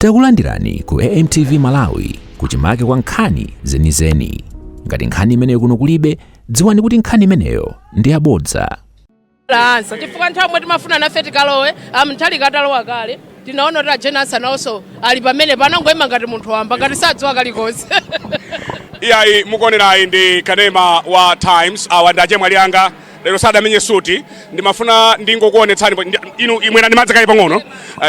Takulandirani ku AMTV Malawi kuchimake kwa nkhani zenizeni. Ngati nkhani imeneyo kuno kulibe, dziwani kuti nkhani imeneyo ndi yabodza. Ansah chifukwa nthawi omwe timafuna nafe tikalowe a Mutharika atalowa kale tinaona kuti a Jane Ansah nawonso ali pamene panangoyima ngati munthu wamba ngati sadziwa kalikonse. Iyayi, mukuonerayi ndi kanema wa Times. Awa ndi achemwali anga, lero sadamenye suti. Ndimafuna ndingokuonetsani inu imwerani madzi kaye pang'ono.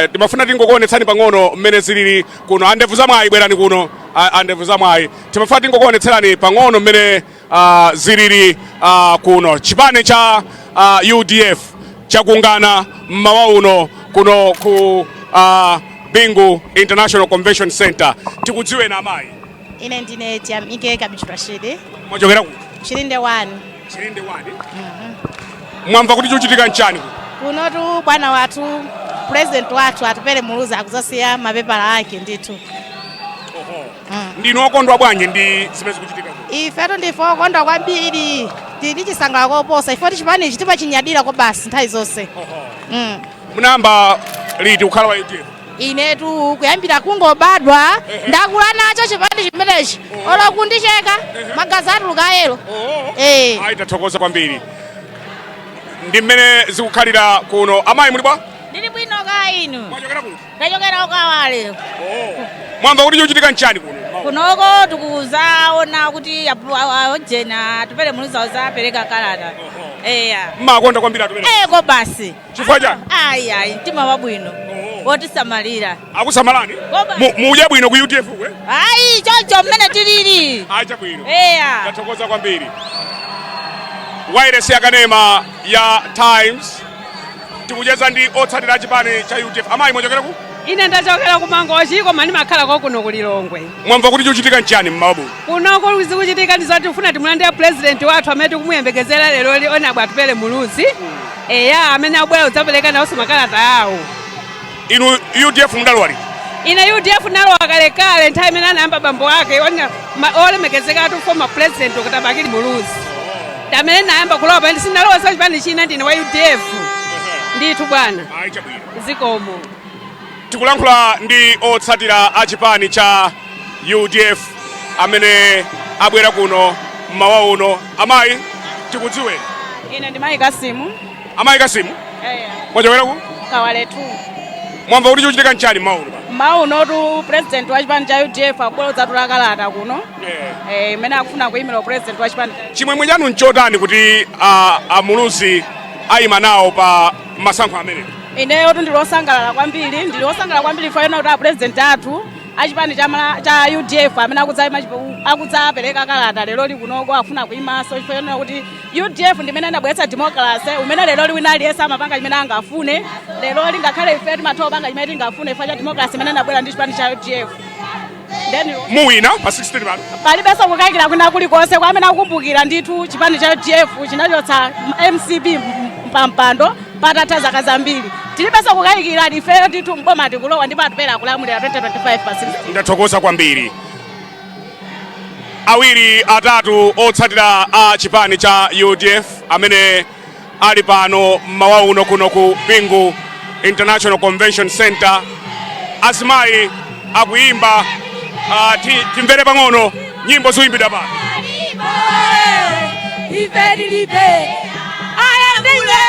Ndimafuna ndingokuonetsani pang'ono mmene zilili kuno. Andevu zamwayi, bwerani kuno. Andevu zamwayi, timafuna tingokuonetserani pang'ono mmene zilili kuno. Chipani cha UDF chakungana mmawa uno kuno ku Bingu International Convention Center. Tikudziweni, amayi. Ine ndine Tiyamike Kabichu Rashidi. Mwachokera kuti? Chilinde 1. Chilinde 1. Mwamva kuti chikuchitika nchani kuno? Kunotu bwana wathu, president wathu Atupele Muluzi akuzasiya mapepala ake ndithu. Ndinu okondwa bwanji ndi zimene zikuchitika kuno? Ifetu ndife okondwa kwambiri, tili chisangalalo koposa ife kuti chipanichi timachinyadira ko basi nthawi zonse. Munayamba liti kukhala wa UDF? Inetu kuyambira kungobadwa ndakula nacho chipani chimenechi, olo kundicheka magazi atuluka ayelo. Ayi, tathokoza kwambiri. Ndi mmene zikukhalira kuno. Amayi, muli bwa? Ndili bwino, ka inu? Mwachokera kuti? Ndachokera Kawale. Mwamva kuti chikuchitika nchani kuno? Kunoko tikuzaona kuti ojena Atupele Muluzi apereka kalata, eya. Mmakonda kwambiri Atupele? Eko basi. Chifukwa chani? Ayi ayi, mtima wabwino wotisamalira. Akusamalani? Koba. Mudya bwino ku UDF kwe? Ayi, choncho mmene tilili. Ayi, chabwino. Eya. Tathokoza kwambiri. Wairesi yakanema ya Times, tikucheza ndi otsatira chipani cha UDF. Amayi, mwachokera ku? Ine ndachokera ku Mangochi, koma ndimakhalako kuno ku Lilongwe. Mwamva kuti chikuchitika nchani mmawa buno? Kunoko zikuchitika ndi zoti tifuna timulandire president wathu amene tikumuyembekezera lero, honourable Atupele Muluzi, eya, amene abwera kudzapereka nawonso makalata awo. Inu UDF mudalowa liti? Ine UDF nalowa kalekale, nthawi imene anayamba bambo ake olemekezeka atu former president Dr. Bakili Muluzi, amene nayamba kulowa pamene sinalowa sa chipani china. Ndine wa UDF ndithu, bwana. Ayi, chabwino. Zikomo. Tikulankhula ndi otsatira a chipani cha UDF amene abwera kuno mmawa uno. Amayi, tikudziweni. Ine ndi Mayi Kasimu. Amayi Kasimu, mwachokera ku? Kawale 2. Mwamva kuti chikuchitika nchani mmawa uno? Mmawa unotu president wa chipani cha UDF akubwera kudzatula kalata kuno, imene akufuna kuyimira president wa chipani. Chimwemwe chanu nchotani kuti a Muluzi ayima nawo pa masankho amene? Ineyo tu ndili osangalala kwambiri, ndili osangalala kwambiri faina kuti a president athu achipani cha UDF amene akudzapereka kalata lero likunoko akufuna kuyimanso, chifukwa kuti UDF ndimene inabweretsa democracy umene lero wina aliyense amapanga chimene angafune. Lero lingakhale ife timatha kupanga chimene tingafune chifukwa cha democracy imene inabwera ndi chipani cha UDF. Then Muwina pa 16 pano? Palibenso kukayikira kwina kulikonse. Kwa amene akukumbukira ndithu, chipani cha UDF chinachotsa MCP pampando patatha zaka zambiri. Tilibenso kukayikira, ifeyo ndithu mboma tikulowa ndipo Atupele akulamulira 2025 pa 16. Ndathokoza kwambiri. Awiri atatu otsatira a chipani cha UDF amene ali pano mmawa uno kuno ku Bingu International Convention Center. Azimayi akuyimba. Timvere pang'ono nyimbo zikuyimbidwa pano. Ife tilibe ayandile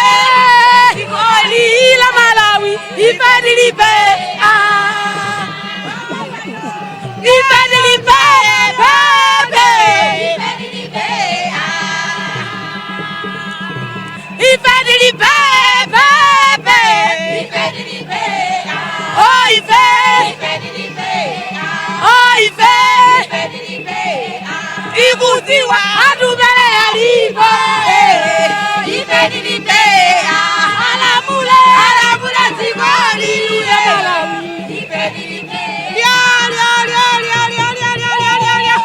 dzikoli la Malawi, ife tilibe, ah. Ife tilibe pepe, ife tilibe pepe, oh ife, oh ife ikudziwa Atupele alipo, ife tilibe alamule, alamule dziko lilule Malawi, ife tilibe lya lya lya lya lya lya lya lya lya lya.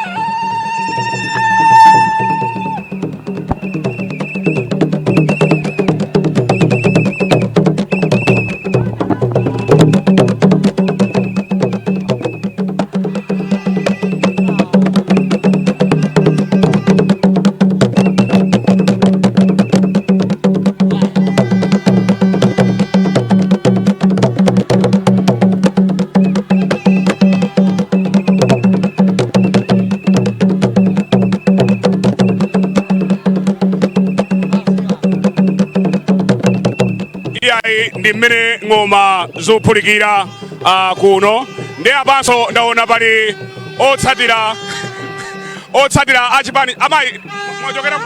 Ndi mmene ng'oma zophulikira kuno. Ndi apanso ndaona pali otsatira achipani. Amayi, mwachokera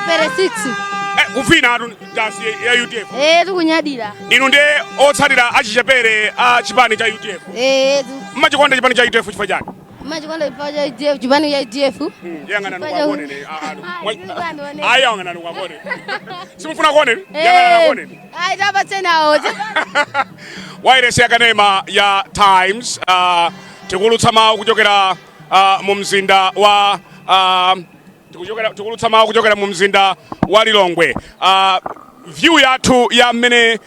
Pere 6. Kuvina atu dansi ya UDF. Eh, tikunyadira. Inu ndi otsatira achichepere a chipani cha UDF? Eh. Mmachikonda chipani cha UDF chifukwa chani? Machikonda chifukwa cha UDF, chipani cha UDF. Yang'anani. Chifukwa Kwakuoneni. Ayi, Ayi, yang'anani kwakuoneni. Simufuna kuoneni? Yang'anani akuoneni. Ayi, tapatsenawo. Wairesi yakanema ya Times, tikulutsa mawu kuchokera mu mzinda wa tikulutsa mawu kuchokera mu mzinda wa Lilongwe. View yathu ya mmene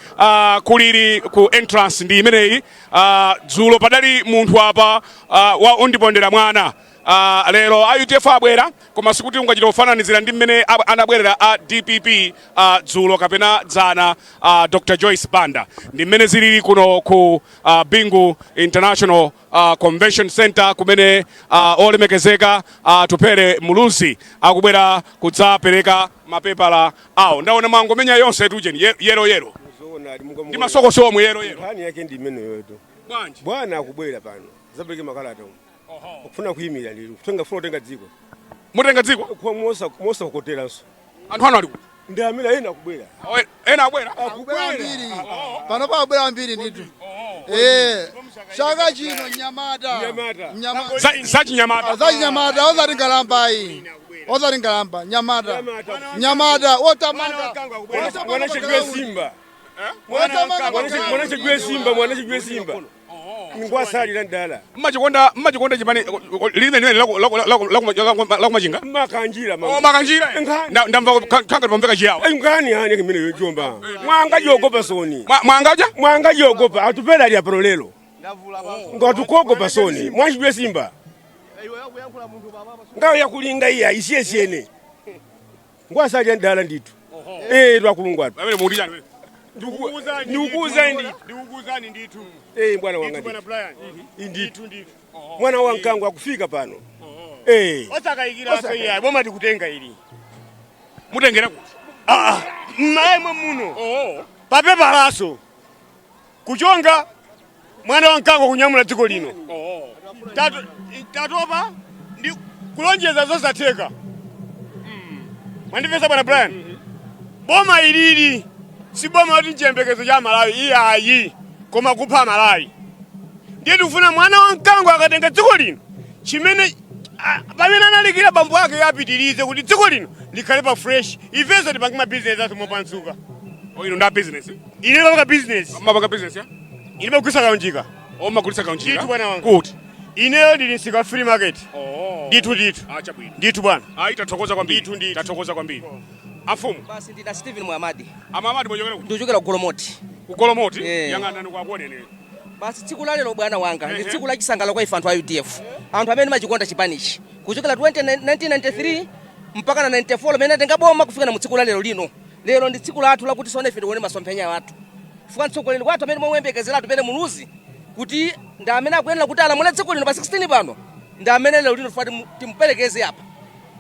kulili ku entrance ndi imeneyi. Dzulo padali munthu apa wa undipondera mwana. Lero a UDF abwera, koma sikuti ungachita kufananizira ndi mmene anabwerera a DPP dzulo kapena dzana, Dr Joyce Banda. Ndi mmene zilili kuno ku Bingu International Convention Center, kumene olemekezeka Tupele Muluzi akubwera kudzapereka mapepala awo. Ndaona mwangomenya yonse tujeni yellow yellow ndi masokosi omwe yellow yellow. Nkhani yake ndi imeneyo tu. Bwanji? Bwana akubwera pano zapereke makalata umu, kufuna kuyimira ndili kutenga, funa kutenga dziko. Mutenga dziko? Kwa mosa kukoteranso. Anthu anu ali kuti? Ndi amene ena akubwera. Oh, ena abwera. Akubwera mbiri pano, pakubwera mbiri ndithu. Eh, chaka chino nyamata. Nyamata. Nyamata. Zachinyamata. Zachinyamata, osati ngalamba ayi, osati ngalamba, nyamata, nyamata wotamanga. Mwana chegwe simba. Mwana chegwe simba, mwana chegwe simba ngwasalira ndala. Mmachikonda chipani limene limene lakumachinga. Makanjira. Oh, makanjira. Ndamva khanga pamveka chiyawa. Ngani hani kimene yojomba mwanga jogopa soni. Mwangaja. Mwanga jogopa atupela ali apano lero ngatukogopa soni mwachidwe simba ngawo yakulinga iya isiyesiyene ngwasalira ndala ndithu. Eh, twakulungwatu. Pamene mukuti chani? Ndikukuuzani ndithu. Ndikukuuzani ndithu. Eh, bwana wanga. Bwana Brian. Ndithu mwana wa mkango akufika pano, eh. Osakayikira iya, boma tikutenga ili. Mutengera kuti? Ah, mmaemwe muno papepalaso kuchonga mwana wa mkango kunyamula dziko lino. Tatopa ndi kulonjeza zosatheka. Mwandipeza bwana Brian? Boma ilili si boma loti chiyembekezo cha Malawi iyayi, koma kupha Malawi. Ndiye tikufuna mwana wa mkango akatenga dziko lino, chimene pamene analikira bambo ake apitirize kuti dziko lino likhale pa fresh, ifenso tipange mabizinesi athu mopamsuka. Oh, inu nda business? Ine mapanga business. Mapanga business ya? Ine magulitsa kaunjika. Oh, magulitsa kaunjika. Ndithu bwana wanga. Kuti? Ineyo ndili msika free market. Oh. Ndithu ndithu. Ah, chabwino. Ndithu bwana. Ah, itathokoza kwambiri. Ndithu, ndithu. Tathokoza kwambiri. Afumu. Basi, ndina Stephen Muhamadi. Amamadi, mwachokera kuti? Ndikuchokera ku Golomoti. Ku Golomoti? Eh. Yang'anani kwakuoneni. Basi, tsiku la lero bwana wanga ndi tsiku la chisangalalo kwa ife anthu a UDF, anthu amene machikonda chipanichi kuchokera 20 1993 mpaka na 94 limene atenga boma kufika na mu tsiku la lero lino. Lero ndi tsiku lathu lakuti sone ife tione masomphenya athu, chifukwa mtsogoleri wathu amene momuyembekezera Atupele Muluzi kuti ndi amene akuyenera kuti alamule dziko lino pa 16 pano, ndi amene lero lino tifuna timuperekeze apa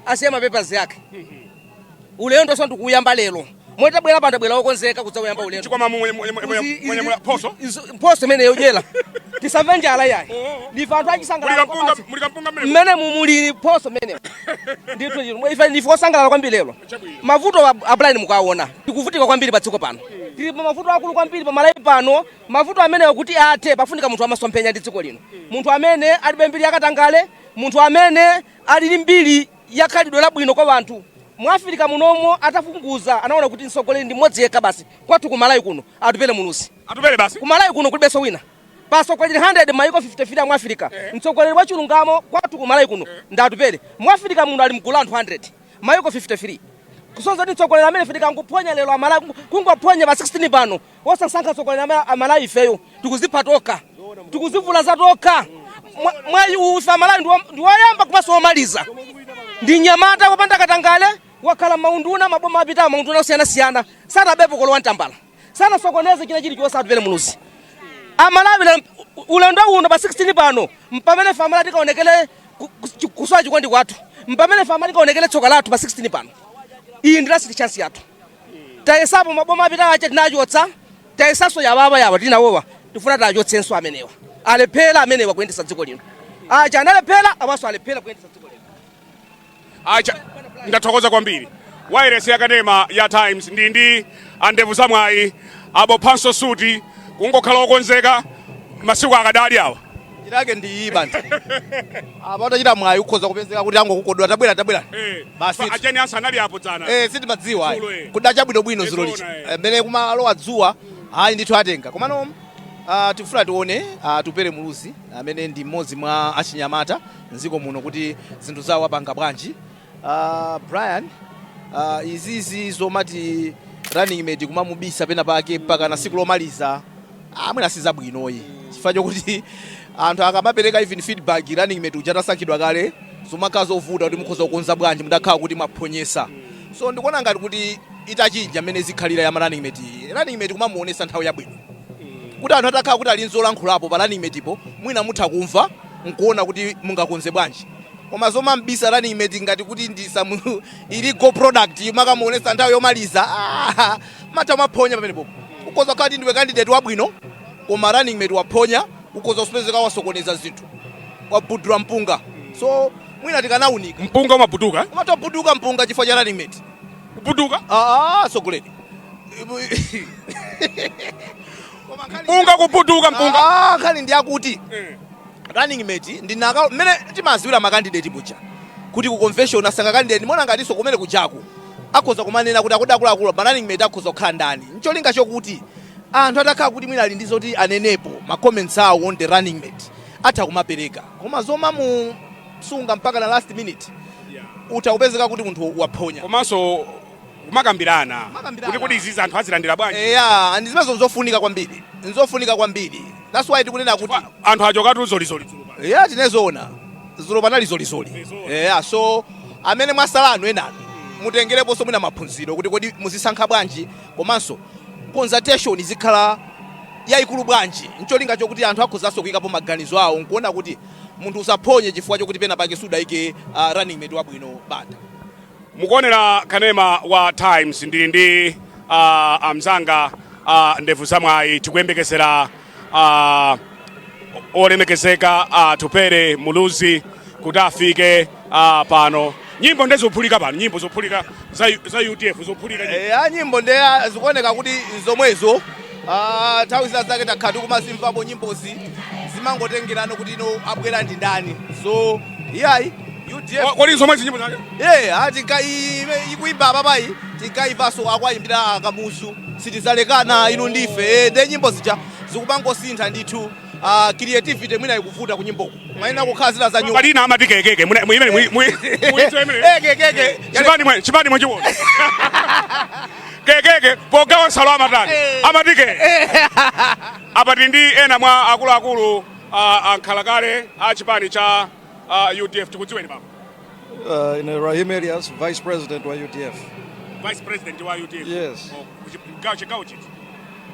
asiye mapepers yake. Ulendo so ndikuyamba lero, motabwera pano tabwera wokonzeka kudzauyamba ulendo. Chikwama phoso? Mphoso imene yodyera, tisamve njala yayi. Ndife anthu achisangalalo. Muli kampunga mmene? Mmene mumuli phoso mmene ndithu chino. Ife ndife osangalala kwambiri lero. Mavuto a Brian mukaona tikuvutika kwambiri pa dziko pano, tili pa mavuto akulu kwambiri pa Malawi pano. Mavuto amenewo kuti athe pafunika munthu amasomphenya ndi dziko lino, munthu amene alibe mbiri yakatangale, munthu amene ali ndi mbiri yakhalidwe labwino kwa wanthu mu Afirika munomo. Atafunguza anaona kuti mtsogoleri ndi mmodzi yekha basi kwathu ku Malawi kuno, Atupele Muluzi. Atupele basi. Ku Malawi kuno kulibenso wina. Pa atsogoleri 100 maiko 53 mu Afirika, mtsogoleri wa chilungamo kwathu ku Malawi kuno ndi Atupele. Mu Afirika muno ali mgulu anthu 100 maiko 53, kusonza kuti mtsogoleri amene ife tikangophonya lero Amalawi, kungophonya pa 16 pano wosasankha mtsogoleri amene, Amalawi ifeyo tikuzipha tokha, tikuzivula za tokha. Mwayi ufe Amalawi ndi woyamba komanso womaliza. Ndi nyamata wopanda katangale, wakhala maunduna maboma apitawo, maunduna osiyanasiyana, sanabepo kolowa mtambala, sanasokoneze china chilichonse Atupele Muluzi. Amalawi ulendo uno pa 16 pano mpamene ife Amalawi tikaonekere kusowa chikondi kwathu, mpamene ife Amalawi tikaonekere tsoka lathu pa 16 pano. Iyi ndi last chance yathu. Tayesapo maboma apitawo aja, tinachotsa. Tayesanso yababa yawa tinawowa, tifuna tachotsenso amenewa. Alephera amenewa kuyendetsa dziko lino. Aja analephera, awanso alephera kuyendetsa dziko lino. Acha, ndathokoza kwambiri. Wairesi yakanema ya Times, ndi andevu zamwayi, abophanso suti, kungokhala okonzeka, masiku akadali awa. Chilake ndi iyi banthu apa, utachita mwayi ukhoza kupezeka kuti angokukodwa, tabwera, tabwera. Basi. A Jane Ansah anali apo dzana. Eh, sitimadziwa ayi. Dzulo, eh. Kuda chabwinobwino zulo licha. Zoona, eh. Mmene kumalowa dzuwa, ayi ndithu atenga. Komano tifuna tione Atupele Muluzi amene ndi mmodzi mwa achinyamata mdziko muno kuti zinthu zawo apanga bwanji. Brian, izizi zomati running mate kumamubisa pena pake mpaka na siku lomaliza, mwina sizabwinoyi, chifukwa chokuti anthu akamapereka even feedback running mate uja atasankhidwa kale, zomakhala zovuta kuti mukhoza kukonza bwanji mudakhala kuti mwaphonyesa. So ndikuona ngati kuti itachinja mmene zikhalira ya ma running mate iyi, running mate kumamuonesa nthawi yabwino kuti anthu atakhala kuti ali nzolankhulapo pa running mate po, mwina mutha kumva nkuona kuti mungakonze bwanji. Koma zomambisa running mate ngati kuti ndi some illegal product, makamuonesa nthawi yomaliza, matha maphonya pamenepopo. Ukhoza kukhala kuti ndiwe candidate wabwino, koma running mate waphonya, ukhoza kusipezeka wasokoneza zinthu, wabudula mpunga. So mwina tikanaunika. Mpunga umabuduka? Umatobuduka mpunga chifukwa cha running mate. Kubuduka? Ah, sogoleri. Mpunga kubuduka, mpunga. Ah, nkhani ndi akuti running mate ndinaka mmene timaziwira ma candidate muja kuti ku convention asankha candidate, mona ngatinso kumene kujaku akhoza kumanena kuti akuti akuluakulu, ma running mate akhoza kukhala ndani, ncholinga chokuti anthu atakhala kuti mwina ali ndi zoti anenepo, ma comments awo on the running mate atha kumapereka. Koma zomamusunga mpaka na last minute, utha kupezeka kuti munthu waphonya. Komanso kumakambirana kuti kodi izizi anthu azilandira bwanji. Eya, ndi zimenezo, nzofunika kwambiri, nzofunika kwambiri. That's why tikunena kuti anthu achokatu zolizoli dzulo pano. Ya, tinezoona zulo panali zolizoli. Eya, so amene mwasalanu enanu mutengereponso mwina maphunziro kuti kodi muzisankha bwanji, komanso consultation izikhala yayikulu bwanji, ncholinga chokuti anthu akhozanso kuyikapo maganizo awo nkuona kuti munthu usaphonye chifukwa chokuti pena pake sudayike running mate wabwino bata. Mukuonera kanema wa Times, ndili ndi amzanga ndevu zamwayi. Tikuyembekezera olemekezeka Atupele Muluzi kuti afike pano. Nyimbo ndezophulika pano, nyimbo zophulika za UDF zophulika nyimbo. Eya, nyimbo nde zikuoneka kuti zomwezo. Nthawi zina zake takhala tikumazimvapo nyimbozi, zimangotengerano kuti ino abwera ndi ndani. So iyayi, UDF. Kodi zomwezi nyimbo zake? Yeah, ikuimba apapayi tinkayimvanso akwayimbira Akamuzu, "Sitizalekana inu ndife". Nde nyimbo zija zikupangosintha ndithu. Creativity mwina ikuvuta kunyimboko, maina kukhala zina za nyumba. Palina amati kekeke muimene muidziwa imene. Eh, kekeke. Chipani mwachiwona kekeke pogawa nsalo amatani, amati ke. Apa tili ndi ena mwa akuluakulu ankhalakale a chipani cha UDF. Tikudziweni, baba. Ine Rahim Elias, Vice President wa UDF. Vice President wa UDF? Yes. Oh, chigawo chiti?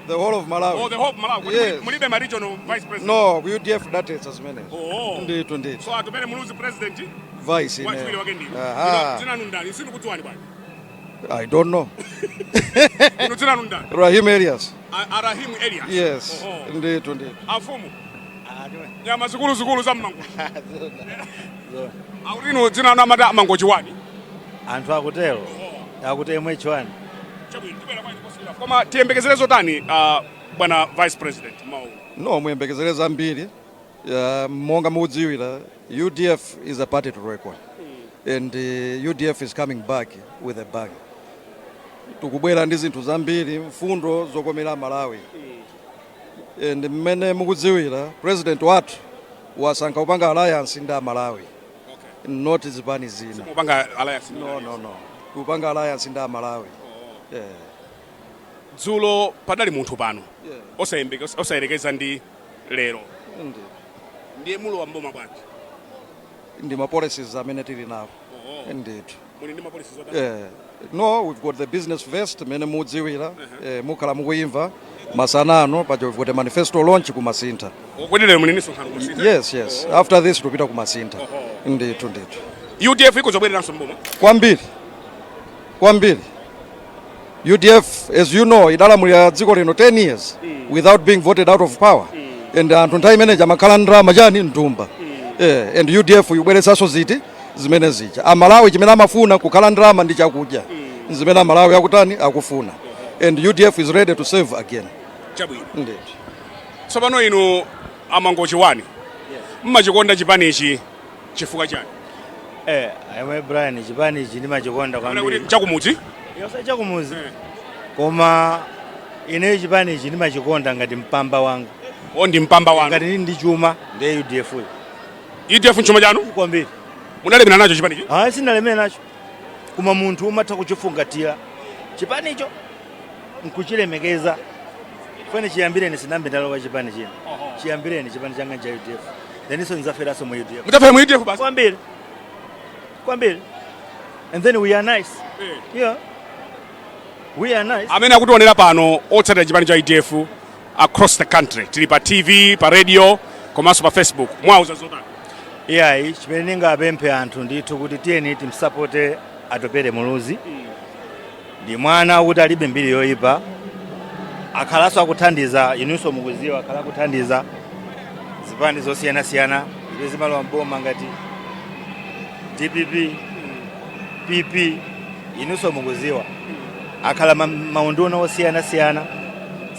The whole of Malawi. Oh, the whole of Malawi. Kodi Yes. mulibe ma regional vice president? No, ku UDF datetsa zimenezo. Oh. Ndithu, ndithu. So Atupele Muluzi president? Vice ine. Wachiwiri wake ndinu? Aha. Dzina lanu ndani? Sindikudziwani bwana. I don't know. Inu dzina lanu ndani? Rahim Elias. Arahimu Elias? Yes. Oho. Ndithu, ndithu. Afumu. Nyama zikulu zikulu za mmangochi. Akuti inu dzina lanu amati amangochi wani. Anthu akutero, akuti MH1. Chabwino, tibwera kwa inu posiyira. Koma tiyembekezere zotani, bwana Vice President, mawu? No, muyembekezere zambiri. Monga mukudziwira, UDF is a party to reckon. And UDF is coming back with a bang. Tikubwera ndi zinthu zambiri, mfundo zokomera Malawi. And mmene mukudziwira, president wathu wasankha kupanga alliance ndi Amalawi. Not zipani zina. Kupanga alliance? No, no, no. Kupanga alliance ndi Amalawi. Yeah. Dzulo padali munthu pano. Yeah. Osayerekeza ndi lero. Ndi. Ndiye mulowa mboma bwanji? Ndi ma policies amene tili nawo. Ndithu. Muli ndi ma policies otani? Yeah. No, we've got the business first mene mudziwira, mukhala mukuyimva masanano paja we've got a manifesto launch kumasintha. Kodi lero muli ndi msonkhano kumasintha? Yes. After this tupita kumasintha. Ndithu, ndithu. UDF ikuzobwereranso mboma? Kwambiri. Kwambiri. UDF, as you know, idalamulira dziko lino 10 years without being voted out of power, and anthu nthawi imeneja amakhala ndalama chani mtumba. And UDF ibweretsanso ziti zimene zija. Amalawi chimene amafuna kukhala ndalama ndi chakudya, zimene Amalawi akutani, akufuna, and UDF is ready to serve again. Chabwino. Ndithu. Tsopano inu amangochi wani, mmachikonda chipanichi chifukwa chani? Ayomwe Brian, chipanichi ndimachikonda kwambiri. Chakumudzi? Yosa chakumudzi, koma ineyo chipanichi ndimachikonda ngati mpamba wanga. O, ndi mpamba wanu? Ngati ndili ndi chuma, ndiye UDF yo. UDF nchuma chanu? Kwambiri. Mudalemera nacho chipanichi? Ah, sinalemera nacho, koma munthu umatha kuchifungatira chipanicho nkuchilemekeza. Fane chiyambireni, sinambe ndalowa chipani china. Chiyambireni chipani changa cha UDF, then nzaferanso mu UDF. Mudzafera mu UDF basi? Kwambiri, kwambiri. And then we are nice, yeah, we are nice. Amene akutionera pano, otsatira chipani cha UDF across the country, tili pa TV, pa radio komanso pa Facebook, mwauza zotani? Iyayi, chimene ndingapemphe anthu ndithu kuti tiyeni timsapote Atupele Muluzi. Ndi mwana kuti alibe mbiri yoyipa, akhalanso akuthandiza, inunso mukuziwa, akhala akuthandiza zipani zosiyanasiyana zimene zimalowa mboma ngati DPP, PP, inunso mukuziwa. Akhala maunduna osiyanasiyana,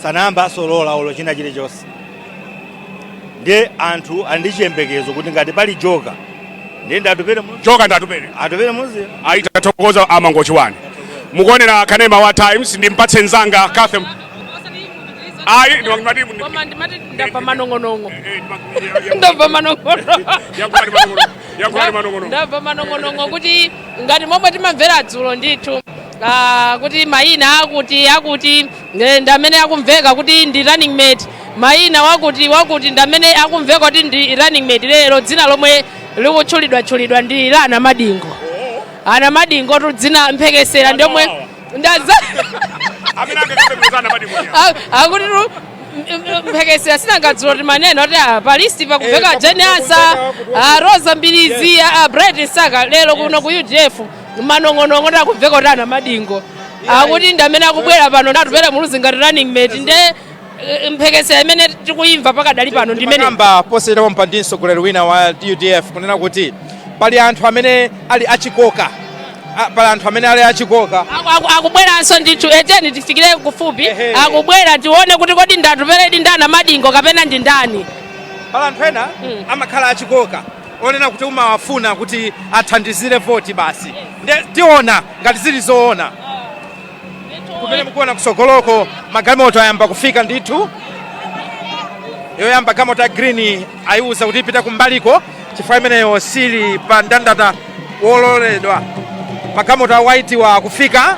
sanayamba asolola olo china chilichonse. Ndiye anthu ali ndi chiyembekezo kuti ngati pali joka, ndiye ndi Atupele Muluzi. Joka ndi Atupele. Atupele Muluzi. Ayi, tathokoza amangochi wani. Mukuonera kanema wa Times. Ndimpatse mzanga Cathem. Ayi, ndimati Koma ndimati ndamva manong'onong'o, ndamva manong'ono. Yankhulani manong'ono. Ndamva manong'onong'o kuti ngati momwe timamvera dzulo ndithu, kuti mayina akuti ndi amene akumveka kuti ndi running mate, mayina wakuti wakuti ndi amene akumveka kuti ndi running mate. Lero dzina lomwe likutchulidwatchulidwa ndi la Ana Madingo. Ana Madingo tu dzina mphekesera ndiomwe ndaza Amene angakapepezana Madingo? Akuti tu mphekesera, sinangadzulo timanena kuti pa list pakumveka Jane Ansah, Rosa Mbilizi, Bright Msaka. Lero kuno ku UDF manong'onong'o takumveka kuti Ana Madingo akuti ndi amene akubwera pano ndatupera Muluzi ngati running mate. Nde mphekesera imene tikuyimva pakadali pano ndi imene. Makamba posachedwa ndi mtsogoleri wina wa UDF kunena kuti pali anthu amene ali achikoka. Pali anthu amene ali achikoka. Akubweranso ndithu, eteni tifikire kufupi. Akubwera, tione kuti kodi ndatuperedi ndi Ana Madingo kapena ndi ndani. Pali anthu ena amakhala achikoka, onena kuti umawafuna kuti athandizire voti basi. Nde tiona ngati zili zoona. Kumene mukuona kusogoloko, magalimoto ayamba kufika ndithu. Yoyamba galimoto ya green ayiwuza kuti ipita kumbaliko chifukwa imeneyo sili pa ndandanda wololedwa. Magalimoto a white wa akufika,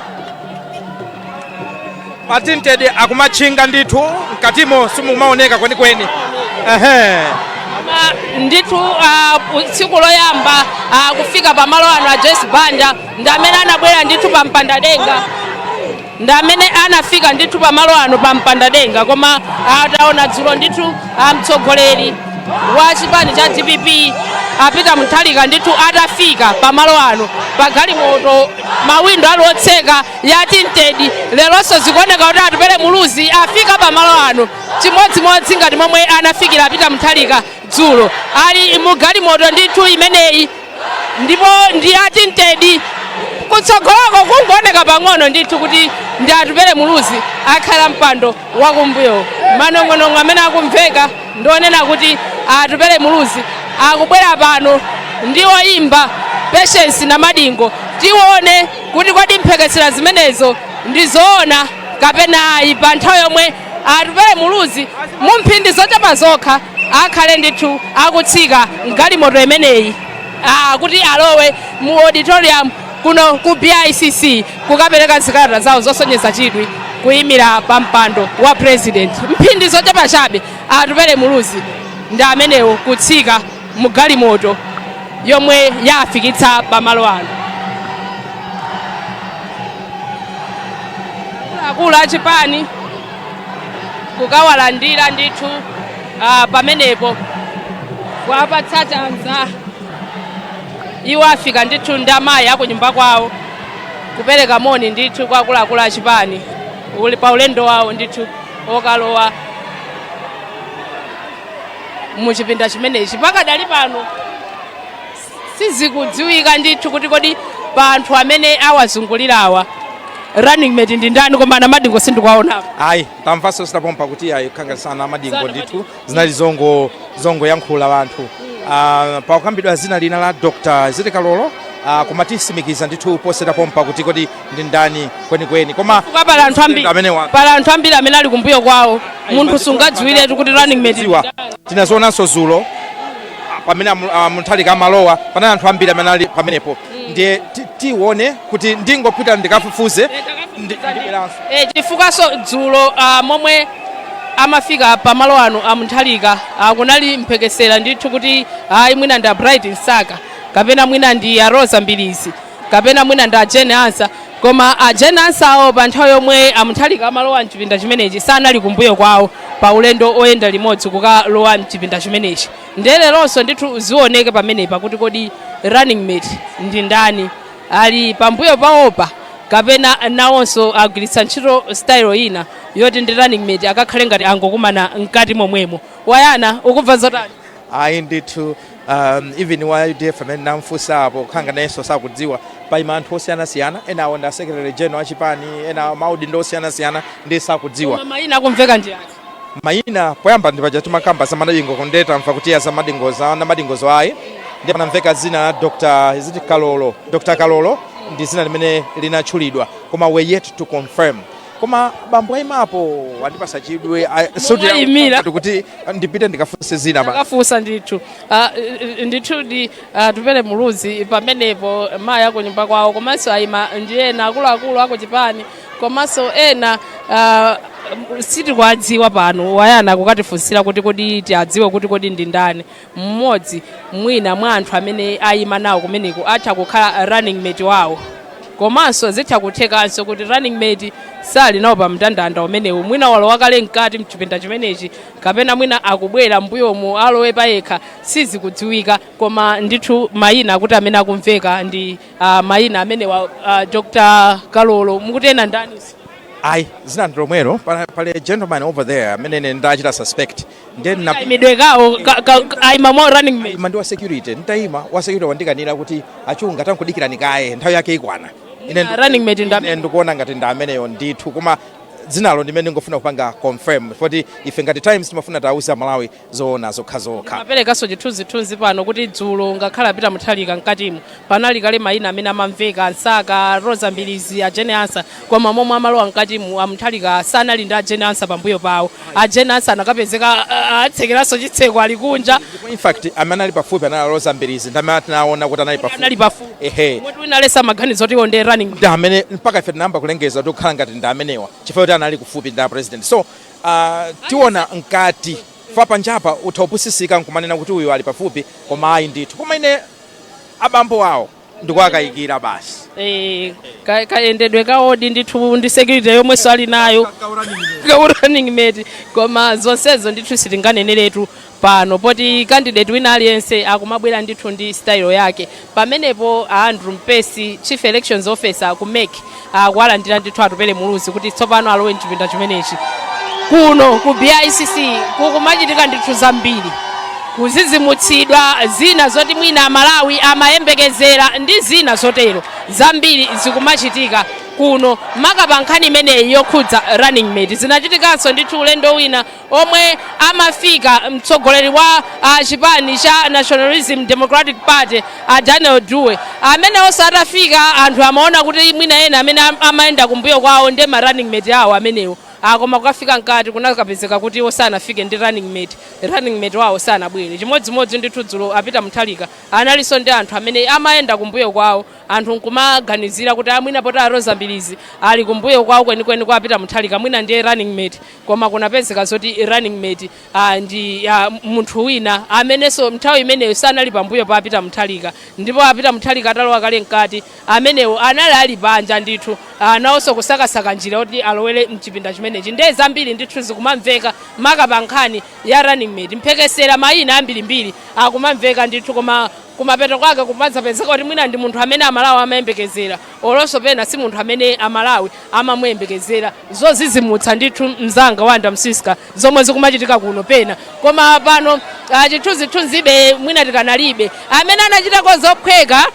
ma tinted akumatchinga ndithu, mkatimo simumaoneka kwenikweni, ehe. Koma ndithu tsiku loyamba kufika pamalo ano a Joyce Banda ndi amene anabwera ndithu pa mpandadenga, ndi amene anafika ndithu pamalo ano pa mpandadenga. Koma ataona dzulo ndithu mtsogoleri wa chipani cha DPP apita Mutharika ndithu atafika pamalo ano pa galimoto, mawindo ali otseka, ya tinted, leronso zikuoneka kuti Atupele Muluzi afika pamalo ano chimodzimodzi ngati momwe anafikira apita Mutharika dzulo. Ali mu galimoto ndithu imeneyi ndipo ndi ya tinted, kutsogoloko kungooneka pang'ono ndithu kuti ndi Atupele Muluzi akhala mpando wakumbuyo. Manong'onong'o amene akumveka ndionena kuti Atupele Muluzi akubwera pano ndi oyimba Patience na Madingo. Tione kuti kodi mphekesera zimenezo ndi zoona kapena ayi, pa nthawi yomwe Atupele Muluzi mu mphindi zochepa zokha akhale ndithu akutsika mgalimoto imeneyi kuti alowe mu auditorium kuno ku BICC kukapereka zikalata zawo zosonyeza chidwi kuyimira pa mpando wa president. Mphindi zochepa chabe, Atupele Muluzi ndi amenewo kutsika mu galimoto yomwe yafikitsa pamalo ano. Akuluakulu achipani kukawalandira ndithu pamenepo kuwapatsa chanza. Iwo afika ndithu ndi amayi akunyumba kwawo. Kupereka moni ndithu kwa akuluakulu a chipani uli pa ulendo wawo ndithu okalowa muchipinda chimenechi. Pakadali pano sizikudziwika ndithu kuti kodi pa anthu amene awazungulirawa running mate ndi ndani, koma Anamadingo sindikuwaonapo. Ayi, tamvanso sitapompa kuti ayi, khanga sana Amadingo ndithu zinali zongo zongoyankhula anthu. Pakukambidwa zina lina la Dr. Ziti Kalolo, koma tisimikiza ndithu posatapompa kuti kodi ndi ndani kwenikweni, koma Chifukwa pali anthu ambiri amene pali anthu ambiri amene ali kumbuyo kwawo, munthu sungadziwiretu kuti running mate ndi Ziwa. ndani. Tinazionanso zulo pamene Mutharika amalowa, panali anthu ambiri amene ali pamenepo. Ndiye tione kuti ndingopita ndikafufuze ndibweranso. Chifukwaso dzulo momwe amafika pamalo ano aMutharika, kunali mphekesera ndithu kuti ayi, mwina ndi a Bright Msaka, kapena mwina ndi a Rosa Mbilizi, kapena mwina ndi a Jane Ansah. Koma a Jane Ansah awo pa nthawi yomwe aMutharika amalowa mchipinda chimenechi sanali kumbuyo kwawo pa ulendo oyenda limodzi kukalowa mchipinda chimenechi. Ndiye leronso ndithu zioneke pamenepa kuti kodi running mate ndi ndani, ali pambuyo pawopa kapena nawonso agwiritsa ntchito style ina yoti ndi running mate akakhale ngati angokumana mkati momwemo. Wayana, ukubva zotani? Ayi ndithu, even wa UDF amene namfunsapo khanga nayenso sakudziwa. Paima anthu osiyanasiyana, ena awo ndi a secretary general achipani, ena maudindo osiyanasiyana, ndi sakudziwa. Koma mayina akumveka ndi ati? Mayina poyamba ndi paja timakamba za Madingo, kundeta mva kuti ya za Madingo, za Namadingozo ayi. Ndi panamveka zina la Dr. iziti Kalolo, Dr. Kalolo ndi zina limene linatchulidwa, koma we yet to confirm. Koma bambo ayimapo andipasa chidwi Momwe ayimira. Kuti ndipite ndikafunse zina ba. Takafunsa ndithu. Ndithu ndi Tupele Muluzi pamenepo, mayi akunyumba kwawo, komanso ayima ndi ena akuluakulu akuchipani, komanso ena sitikuwadziwa pano. Wayana kukatifunsira kuti kodi tiadziwe kuti kodi ndi ndani mmodzi mwina mwa anthu amene ayima nawo kumeneko atha kukhala running mate wawo. Komanso zitha kuthekanso kuti running mate sali nawo pa mndandanda umenewu, mwina walowa kale mkati mchipinda chimenechi, kapena mwina akubwera mbuyomu alowe payekha, sizikudziwika. Koma ndithu mayina akuti amene akumveka ndi mayina amene wa Dr. Kalolo, mukuti ena ndaniso? Ayi, zina ndi lomwelo. Pali gentleman over there amene ine ndachita suspect. Ndiye Kayimidwe kawo ayima mwa running mate. Ima ndi wa security. Nditayima, wa security wandikanira kuti achunga, tankudikirani kaye, nthawi yake ikwana. Ine Running mate ndi ine ndikuona ngati ndi ameneyo ndithu, koma dzinalo ndimene ndingofuna kupanga confirm, poti ife ngati Times timafuna tauza Malawi zoona zokhazokha. Maperekanso chithunzithunzi pano kuti dzulo ngakhale apita Mutharika mkatimo panali kale mayina amene amamveka, Ansaka, Rosa Mbilizi, a Jane Ansah, koma momwe amalowa mkatimu aMutharika sanali ndi a Jane Ansah pambuyo pawo. A Jane Ansah anakapezeka atsekeranso chitseko, ali kunja. In fact, amene ali pafupi anali Rosa Mbilizi, ndi amene tinaona kuti anali pafupi. Anali pafupi. Ehe. Moti wina alesa maganizo kuti iwo ndi running ndi amene mpaka ife tinayamba kulengeza kuti kukhala ngati ndi amenewa, chifukwa kuti anali kufupi ndi a president. So tiona mkati fa panjapa utha kupusisika nkumanena kuti uyu ali pafupi, koma ayi ndithu. Koma ine abambo awo ndikuakayikira basi. Kayendedwe kawodi ndithu ndi security yomwenso ali nayo ka running mate, koma zonsezo ndithu sitinganeneretu pano poti candidate wina aliyense akumabwera ndithu ndi style yake. Pamenepo a Andrew Mpesi, chief elections officer ku MEC, akuwalandira ndithu Atupele Muluzi kuti tsopano alowe mchipinda chimenechi. Kuno ku BICC kukumachitika ndithu zambiri, kuzizimutsidwa zina zoti mwina Amalawi amayembekezera ndi zina zotero, zambiri zikumachitika kuno, makapa nkhani imeneyi yokhudza running mate. Zinachitikanso ndithu ulendo wina omwe amafika mtsogoleri wa chipani cha Nationalism Democratic Party, a Daniel Dewey, amene onse atafika anthu amaona kuti mwina ena amene amayenda kumbuyo kwawo ndi ma running mate awo amenewo. Koma kukafika mkati kunakapezeka kuti iwo sanafike ndi running mate, running mate wawo sanabwere. Chimodzimodzi ndithu dzulo apita Mutharika analinso ndi anthu amene amayenda kumbuyo kwawo, anthu nkumaganizira kuti amwina poti a Rosa Mbilizi ali kumbuyo kwawo kwenikweni kwa apita Mutharika, mwina ndiye running mate, koma kunapezeka zoti running mate ndi munthu wina amenenso nthawi imeneyo sanali pambuyo pa apita Mutharika, ndipo apita Mutharika atalowa kale mkati, amenewo anali ali panja ndithu, nawonso kusakasaka njira yoti alowere mchipinda chimenechi. chimenechi. Ndiye zambiri ndithu zikumamveka maka pa nkhani ya running mate, mphekesera, mayina ambirimbiri akumamveka ndithu, koma kumapeto kwake kumadzapezeka kuti mwina ndi munthu amene Amalawi amayembekezera, olonso pena si munthu amene Amalawi amamuyembekezera. Zozizimutsa ndithu, mzanga Wanda Msiska, zomwe zikumachitika kuno pena. Koma pano chithunzithunzibe mwina tikanalibe. Amene anachitako zophweka,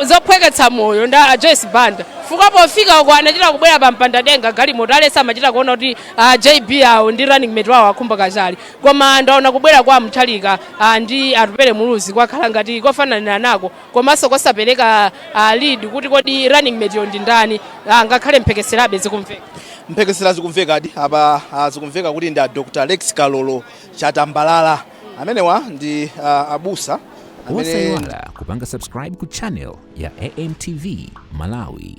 zophweketsa moyo nda Joyce Banda, fuka pofika uko anachita kubwera pa mpandadenga galimoto alesa, amachita kuona kuti JB awo ndi running mate wawo akhumba kachali. Koma ndaona kubwera kwa Mutharika ndi Atupele Muluzi kwakhala ngati kofananira nako, komanso kosapereka lead kuti kodi running mate yo ndi ndani, ngakhale mphekeserabe zikumveka. Mphekesera zikumvekadi apa, zikumveka kuti ndi a Dr Rex Kalolo Chatambalala. Amenewa ndi abusa amene Osayiwala kupanga subscribe ku channel ya AMTV Malawi.